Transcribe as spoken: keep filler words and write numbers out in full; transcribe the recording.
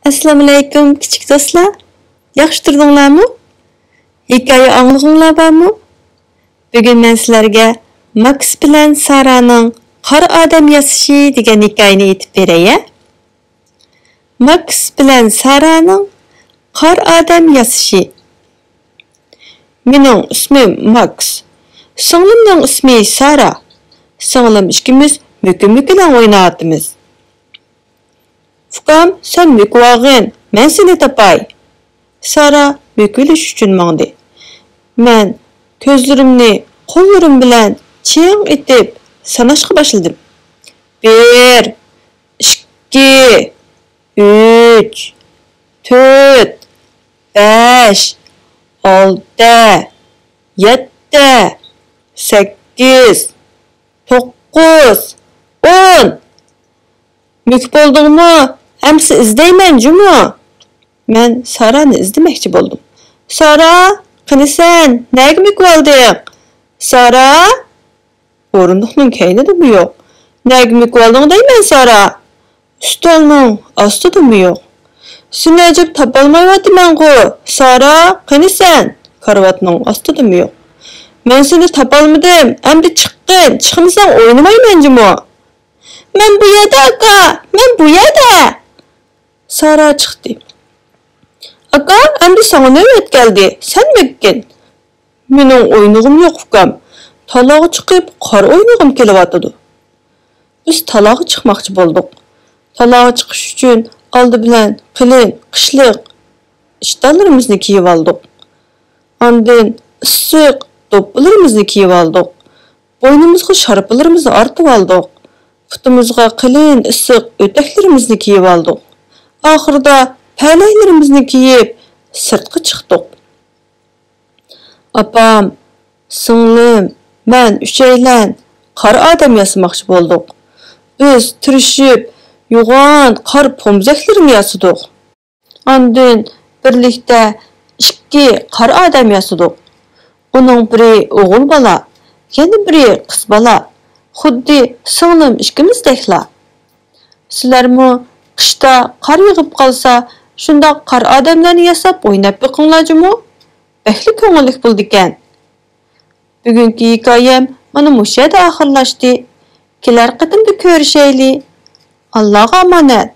ئەسسالامۇئەلەيكۇم، كىچىك دوستلار. ياخشى تۇردۇڭلارمۇ؟ ھېكايە ئاڭلىغۇڭلار بارمۇ؟ بۈگۈن مەن سىلەرگە ماكس بىلەن سارانىڭ قارا ئادەم ياسىشى دېگەن ھېكايىنى ئېيتىپ بېرەي، ھە؟ ماكس بىلەن سارانىڭ قارا ئادەم ياسىشى. مېنىڭ ئىسمىم ماكس. سىڭلىمنىڭ ئىسمى سارا. سىڭلىم ئىككىمىز مۆكۈن-مۆكۈنەڭ ئويناۋاتىمىز. ئۇكام، سەن مۆكۈۋالغىن، مەن سېنى تاپاي. سارا مۆكۈۋېلىش ئۈچۈن ماڭدى. مەن كۆزلىرىمنى قوللىرىم بىلەن چىڭ ئېتىپ ساناشقا باشلىدىم. بىر، ئىككى، ئۈچ، تۆت، بەش، ئالتە، يەتتە، سەككىز، توققۇز، ئون. مۆكۈپ بولدۇڭمۇ؟ ئەمسە ئىزدەيمەن جۇمۇ. مەن سارانى ئىزدىمەكچى بولدۇم. سارا، قېنى سەن، نەگە مۆكۈۋالدىڭ؟ سارا! ئورۇندۇقنىڭ كەينىدىمۇ يوق. نەگە مۆكۈۋالدىڭ دەيمەن، سارا! ئۈستەلنىڭ ئاستىدىمۇ يوق. سېنى ئەجەب تاپالمايۋاتىمەنغۇ، سارا! قېنى سەن؟ كارىۋاتنىڭ ئاستىدىمۇ يوق. مەن سېنى تاپالمىدىم، ئەمدى چىققىن، چىقمىساڭ ئوينىمايمەن جۇمۇ. مەن بۇ يەردە، ئاكا، مەن بۇ يەردە! سارا چىقتى. ئاكا، ئەمدى ساڭا نۆۋەت كەلدى، سەن مۆككىن. مېنىڭ ئوينىغۇم يوق، ئۇكام. تالاغا چىقىپ قار ئوينىغۇم كېلىۋاتىدۇ. بىز تالاغا چىقماقچى بولدۇق. تالاغا چىقىش ئۈچۈن ئالدى بىلەن قېلىن، قىشلىق ئىشتانلىرىمىزنى كىيىۋالدۇق. ئاندىن ئىسسىق دوپپىلىرىمىزنى كىيىۋالدۇق. بوينىمىزغا شارپىلىرىمىزنى ئارتىۋالدۇق. پۇتىمىزغا قېلىن ئىسسىق ئۆتەكلىرىمىزنى كىيىۋالدۇق. ئاخىرىدا پەلەيلىرىمىزنى كىيىپ، سىرتقا چىقتۇق. ئاپام، سىڭلىم، مەن ئۈچەيلەن قارا ئادەم ياسىماقچى بولدۇق. بىز تىرىشىپ، يوغان قار پومزەكلىرىنى ياسىدۇق. ئاندىن بىرلىكتە ئىككى قارا ئادەم ياسىدۇق. ئۇنىڭ بىرى ئوغۇل بالا، يەنە بىرى قىز بالا. خۇددى سىڭلىم ئىككىمىزدەكلا. سىلەرمۇ قىشتا قار يېغىپ قالسا، شۇنداق قار ئادەملەرنى ياساپ ئويناپ بېقىڭلار جۇمۇ. بەكلا كۆڭۈللۈك بولىدىكەن. بۈگۈنكى ھېكايەم مانا مۇشۇ يەردە ئاخىرلاشتى. كېلەر قېتىمدا كۆرۈشەيلى. ئاللاغا ئامانەت.